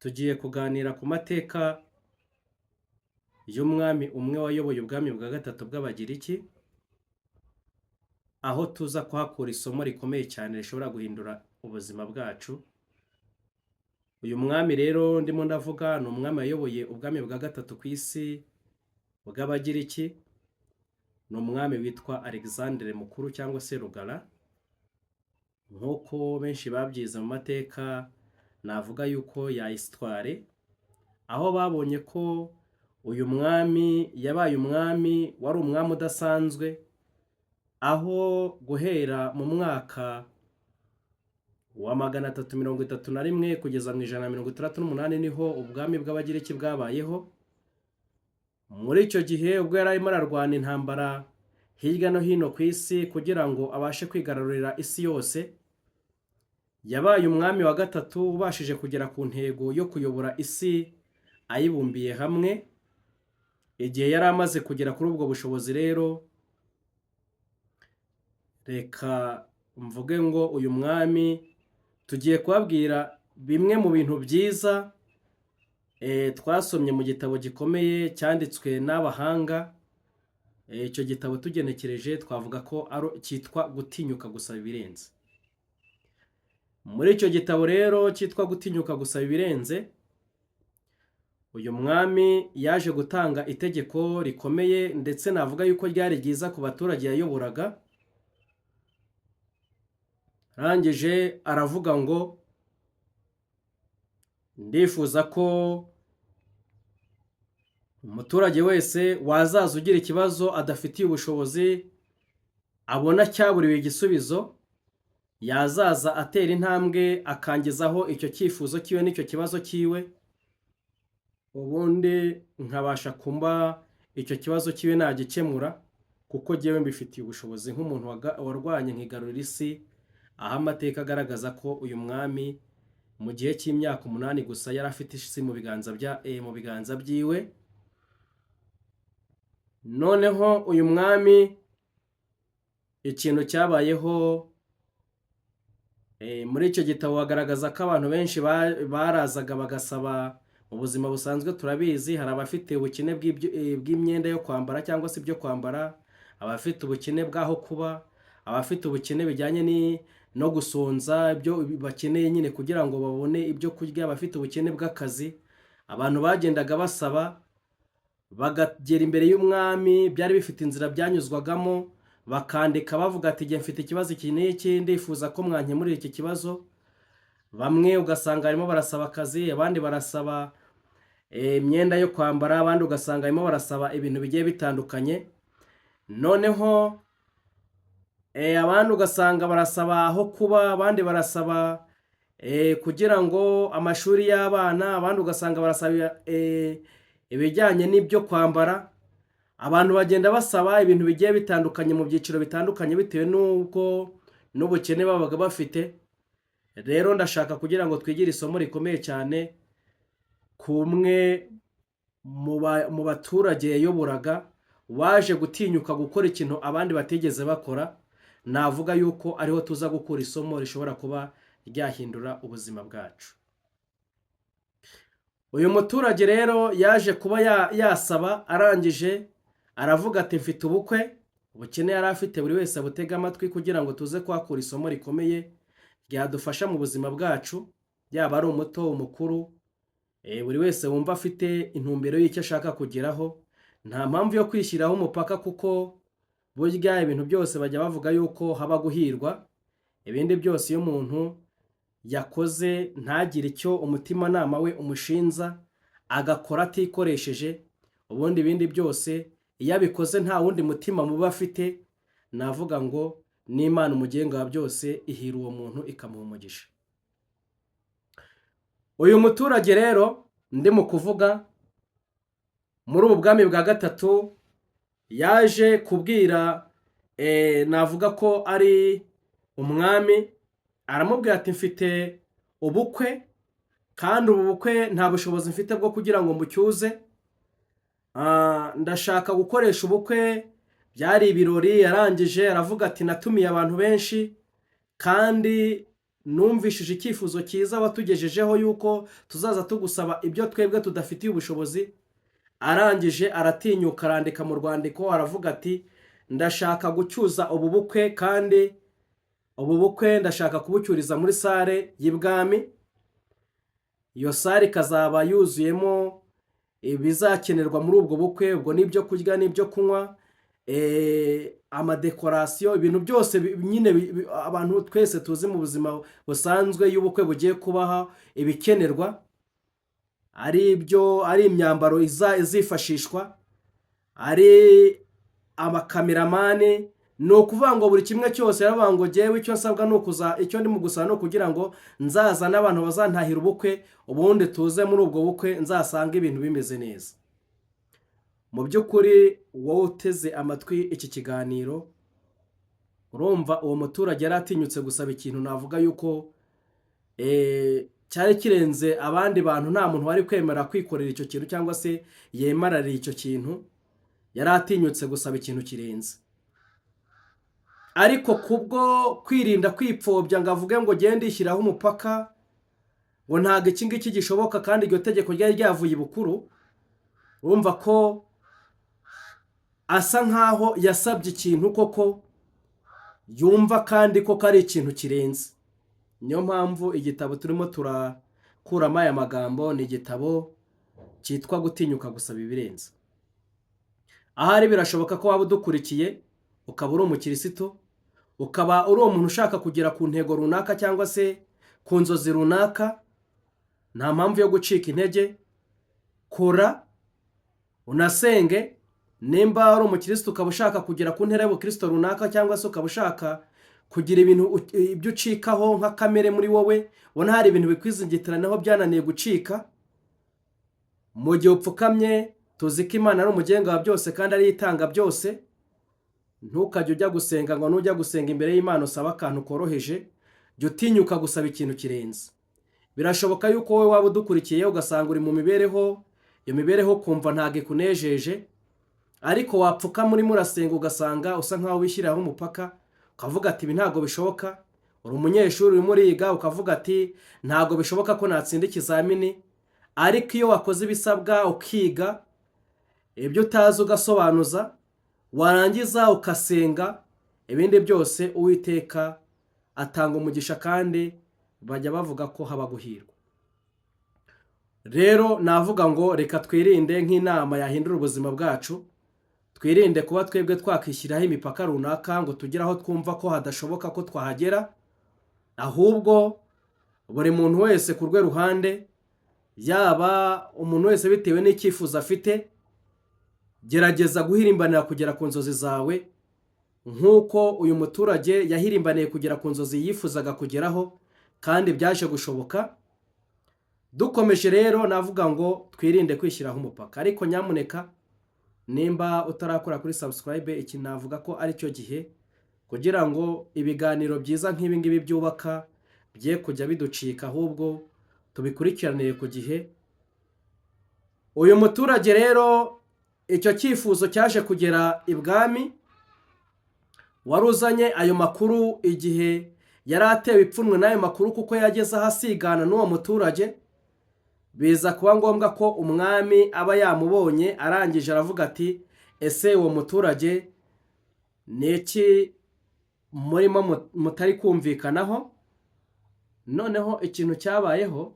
Tugiye kuganira ku mateka y'umwami umwe wayoboye ubwami bwa gatatu bw'Abagiriki, aho tuza kuhakura isomo rikomeye cyane rishobora guhindura ubuzima bwacu. Uyu mwami rero ndimo ndavuga ni umwami wayoboye ubwami bwa gatatu ku isi bw'Abagiriki, ni umwami witwa Alexandre Mukuru cyangwa se Rugara. Nk'uko benshi babyize mu mateka, navuga yuko ya histoire, aho babonye ko uyu mwami yabaye umwami wari umwami udasanzwe, aho guhera mu mwaka wa 331 kugeza mu 168 niho ubwami bw'Abagiriki bwabayeho. Muri icyo gihe ubwo yari arimo ararwana intambara hirya no hino ku isi kugira ngo abashe kwigarurira isi yose, yabaye umwami wa gatatu ubashije kugera ku ntego yo kuyobora isi ayibumbiye hamwe. Igihe yari amaze kugera kuri ubwo bushobozi rero, reka mvuge ngo uyu mwami tugiye kubabwira bimwe mu bintu byiza twasomye mu gitabo gikomeye cyanditswe n'abahanga. Icyo gitabo tugenekereje twavuga ko cyitwa Gutinyuka Gusaba Ibirenze. Muri icyo gitabo rero cyitwa Gutinyuka Gusaba Ibirenze, uyu mwami yaje gutanga itegeko rikomeye, ndetse navuga yuko ryari ryiza ku baturage yayoboraga. Arangije aravuga ngo: "Ndifuza ko umuturage wese wazaza ugira ikibazo adafitiye ubushobozi, abona cyaburiwe igisubizo, yazaza atera intambwe akangezaho icyo cyifuzo cyiwe n'icyo kibazo cyiwe, ubundi nkabasha kuba icyo kibazo cyiwe nagikemura, kuko jyewe mbifitiye ubushobozi nk'umuntu warwanye nkigarurira isi." Aho amateka agaragaza ko uyu mwami mu gihe cy'imyaka 8 gusa yari afite isi mu biganza byiwe. Noneho uyu mwami, ikintu cyabayeho, muri icyo gitabo bagaragaza ko abantu benshi barazaga bagasaba. Mu buzima busanzwe turabizi, hari abafite ubukene bw'imyenda yo kwambara cyangwa se ibyo kwambara, abafite ubukene bw'aho kuba, abafite ubukene bijyanye no gusonza, ibyo bakeneye nyine kugira ngo babone ibyo kurya, abafite ubukene bw'akazi. Abantu bagendaga basaba bagagera imbere y'umwami, byari bifite inzira byanyuzwagamo, bakandika bavuga ati: "Igihe mfite ikibazo iki n'iki, ndifuza ko mwankemurira iki kibazo." Bamwe ugasanga barimo barasaba akazi, abandi barasaba imyenda yo kwambara, abandi ugasanga barimo barasaba ibintu bigiye bitandukanye. Noneho abandi ugasanga barasaba aho kuba, abandi barasaba kugira ngo amashuri y'abana, abandi ugasanga barasaba ibijyanye n'ibyo kwambara. Abantu bagenda basaba ibintu bigiye bitandukanye mu byiciro bitandukanye bitewe n'uko n'ubukene babaga bafite. Rero ndashaka kugira ngo twigire isomo rikomeye cyane ku umwe mu baturage yayoboraga waje gutinyuka gukora ikintu abandi batigeze bakora. Navuga yuko ariho tuza gukura isomo rishobora kuba ryahindura ubuzima bwacu. Uyu muturage rero yaje kuba yasaba, arangije aravuga ati: "Mfite ubukwe." Ubukene yari afite, buri wese abutege amatwi kugira ngo tuze kuhakura isomo rikomeye ryadufasha mu buzima bwacu, yaba ari umuto, umukuru, buri wese wumva afite intumbero y'icyo ashaka kugeraho. Nta mpamvu yo kwishyiraho umupaka, kuko burya ibintu byose bajya bavuga yuko haba guhirwa. Ibindi byose, iyo umuntu yakoze ntagire icyo umutimanama we umushinza, agakora atikoresheje, ubundi ibindi byose iyo abikoze nta wundi mutima mubi afite, navuga ngo n'Imana umugenga wa byose ihira uwo muntu ikamuha umugisha. Uyu muturage rero ndi mu kuvuga muri ubu bwami bwa gatatu yaje kubwira, navuga ko ari umwami, aramubwira ati: "Mfite ubukwe, kandi ubu bukwe nta bushobozi mfite bwo kugira ngo mbucyuze. Ndashaka gukoresha ubukwe." Byari ibirori. Yarangije aravuga ati: "Natumiye abantu benshi kandi Numvishije icyifuzo cyiza watugejejeho yuko tuzaza tugusaba ibyo twebwe tudafitiye ubushobozi. Arangije aratinyuka, arandika mu rwandiko, aravuga ati: "Ndashaka gucyuza ubu bukwe, kandi ubu bukwe ndashaka kubucyuriza muri salle y'ibwami. Iyo salle ikazaba yuzuyemo ibizakenerwa muri ubwo bukwe, ubwo n'ibyo kurya n'ibyo kunywa, amadécoration, ibintu byose nyine abantu twese tuzi mu buzima busanzwe iyo ubukwe bugiye kubaha ibikenerwa, ari ibyo, ari imyambaro izifashishwa, ari abacameraman." Ni ukuvuga ngo buri kimwe cyose yaravuga ngo: "Jyewe icyo nsabwa ni ukuza, icyo ndimo gusaba ni ukugira ngo nzazane abantu bazantahira ubukwe, ubundi tuze muri ubwo bukwe nzasange ibintu bimeze neza." Mu by'ukuri, wowe uteze amatwi iki kiganiro, urumva uwo muturage yari atinyutse gusaba ikintu navuga yuko cyari kirenze abandi bantu. Nta muntu wari kwemera kwikorera icyo kintu cyangwa se yemararira icyo kintu. Yari atinyutse gusaba ikintu kirenze, ariko kubwo kwirinda kwipfobya ngo avuge ngo gende ishyiraho umupaka, ngo ntabwo iki ngiki gishoboka, kandi iryo tegeko ryari ryavuye ibukuru. Urumva ko asa nkaho yasabye ikintu koko yumva kandi koko ari ikintu kirenze. Niyo mpamvu igitabo turimo turakuramo aya magambo ni igitabo cyitwa Gutinyuka Gusaba Ibirenze. Ahari birashoboka ko waba udukurikiye ukaba uri umukirisitu, ukaba uri umuntu ushaka kugera ku ntego runaka cyangwa se ku nzozi runaka. Nta mpamvu yo gucika intege. Kora, unasenge. Nimba uri umukirisitu ukaba ushaka kugera ku ntera y'ubukristo runaka, cyangwa se ukaba ushaka kugira ibintu ibyo ucikaho nka kamere muri wowe, ubona hari ibintu bikwizingitiranaho byananiye gucika, mu gihe upfukamye, tuzi ko Imana ari umugenga wa byose kandi ariyo itanga byose. Ntukajye ujya gusenga ngo nujya gusenga imbere y'Imana usaba akantu koroheje. Jya utinyuka gusaba ikintu kirenze. Birashoboka yuko wowe waba udukurikiye ugasanga uri mu mibereho, iyo mibereho ukumva ntabwo ikunejeje, ariko wapfukama urimo urasenga ugasanga usa nkaho wishyiriraho umupaka, ukavuga ati: "Ibi ntabwo bishoboka." Uri umunyeshuri, urimo uriga, ukavuga ati: "Ntabwo bishoboka ko natsinda ikizamini." Ariko iyo wakoze ibisabwa, ukiga, ibyo utazi ugasobanuza, warangiza ugasenga, ibindi byose Uwiteka atanga umugisha, kandi bajya bavuga ko haba guhirwa. Rero navuga ngo reka twirinde, nk'inama yahindura ubuzima bwacu, twirinde kuba twebwe twakwishyiraho imipaka runaka ngo tugere aho twumva ko hadashoboka ko twahagera. Ahubwo buri muntu wese ku rwe ruhande, yaba umuntu wese bitewe n'icyifuzo afite, gerageza guhirimbanira kugera ku nzozi zawe nk'uko uyu muturage yahirimbaniye kugera ku nzozi yifuzaga kugeraho, kandi byaje gushoboka. Dukomeje rero, navuga ngo twirinde kwishyiraho umupaka. Ariko nyamuneka, nimba utarakora kuri subscribe, iki navuga ko ari cyo gihe kugira ngo ibiganiro byiza nk'ibi ngibi byubaka bye kujya biducika, ahubwo tubikurikiranire ku gihe. Uyu muturage rero, icyo cyifuzo cyaje kugera ibwami. Wari uzanye ayo makuru, igihe yari atewe ipfunwe n'ayo makuru kuko yageze aho asigana n'uwo muturage, biza kuba ngombwa ko umwami aba yamubonye. Arangije aravuga ati: "Ese uwo muturage ni iki murimo mutari kumvikanaho?" Noneho ikintu cyabayeho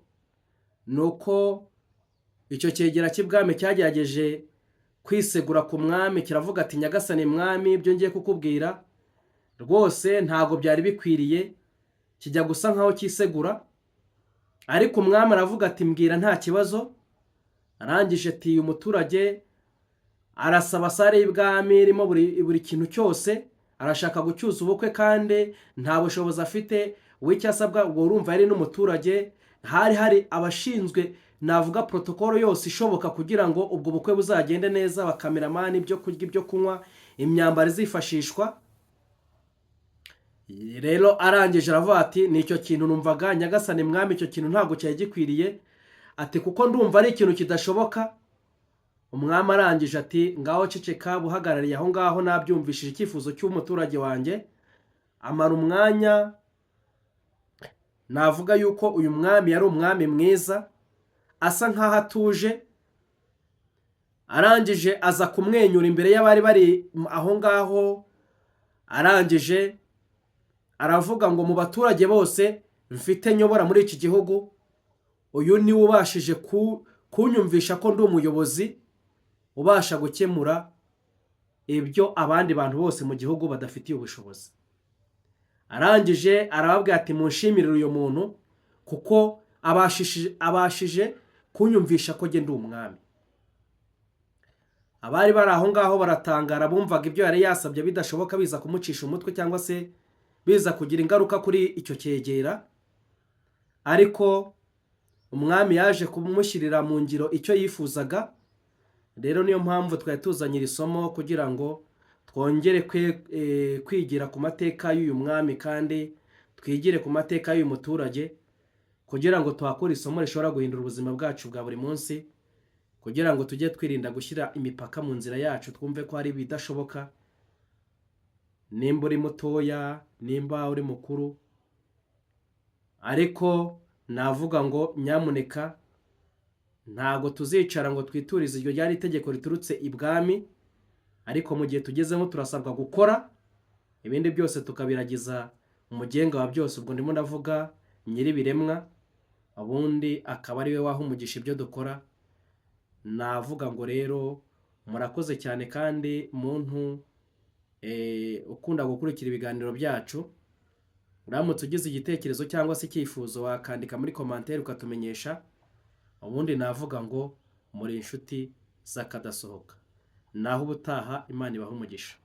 ni uko icyo cyegera cy'ibwami cyagerageje kwisegura ku mwami, kiravuga ati: "Nyagasani mwami, ibyo ngiye kukubwira rwose ntabwo byari bikwiriye." Kijya gusa nkaho cyisegura, ariko umwami aravuga ati: "Mbwira, nta kibazo." Arangije ati: "Uyu muturage arasaba salle y'ibwami irimo buri kintu cyose, arashaka gucyuza ubukwe kandi nta bushobozi afite w'icyo asabwa." Ubwo urumva yari n'umuturage, hari hari abashinzwe, navuga, protocole yose ishoboka kugira ngo ubwo bukwe buzagende neza: abacameraman, ibyo kurya, ibyo kunywa, imyambaro izifashishwa. Rero arangije aravuga ati: "Ni icyo kintu numvaga, nyagasani mwami, icyo kintu ntabwo cyari gikwiriye," ati: "kuko ndumva ari ikintu kidashoboka." Umwami arangije ati: "Ngaho ceceka, buhagarariye aho ngaho, nabyumvishije icyifuzo cy'umuturage wanjye." Amara umwanya Navuga yuko uyu mwami yari umwami mwiza, asa nk'aho atuje. Arangije aza kumwenyura imbere y'abari bari aho ngaho. Arangije aravuga ngo: "Mu baturage bose mfite nyobora muri iki gihugu, uyu niwe ubashije kunyumvisha ko ndi umuyobozi ubasha gukemura ibyo abandi bantu bose mu gihugu badafitiye ubushobozi." Arangije arababwira ati: "Munshimire uyu muntu kuko abashije kunyumvisha ko njye ndi umwami." Abari bari aho ngaho baratangara, bumvaga ibyo yari yasabye bidashoboka, biza kumucisha umutwe cyangwa se biza kugira ingaruka kuri icyo cyegera. Ariko umwami yaje kumushyirira mu ngiro icyo yifuzaga. Rero niyo mpamvu twari tuzanye iri somo, kugira ngo twongere kwigira ku mateka y'uyu mwami kandi twigire ku mateka y'uyu muturage, kugira ngo tuhakure isomo rishobora guhindura ubuzima bwacu bwa buri munsi, kugira ngo tujye twirinda gushyira imipaka mu nzira yacu, twumve ko hari ibidashoboka, nimba uri mutoya, nimba uri mukuru. Ariko navuga ngo nyamuneka, ntabwo tuzicara ngo twiturize, iryo ryari itegeko riturutse ibwami. Ariko mu gihe tugezemo turasabwa gukora, ibindi byose tukabiragiza umugenga wa byose. Ubwo ndimo ndavuga nyir'ibiremwa, ubundi akaba ari we waha umugisha ibyo dukora. Navuga ngo rero murakoze cyane, kandi muntu ukunda gukurikira ibiganiro byacu, uramutse ugize igitekerezo cyangwa se icyifuzo, wakandika muri commentaire ukatumenyesha. Ubundi navuga ngo muri inshuti z'akadasohoka. Naho ubutaha, Imana ibahe umugisha.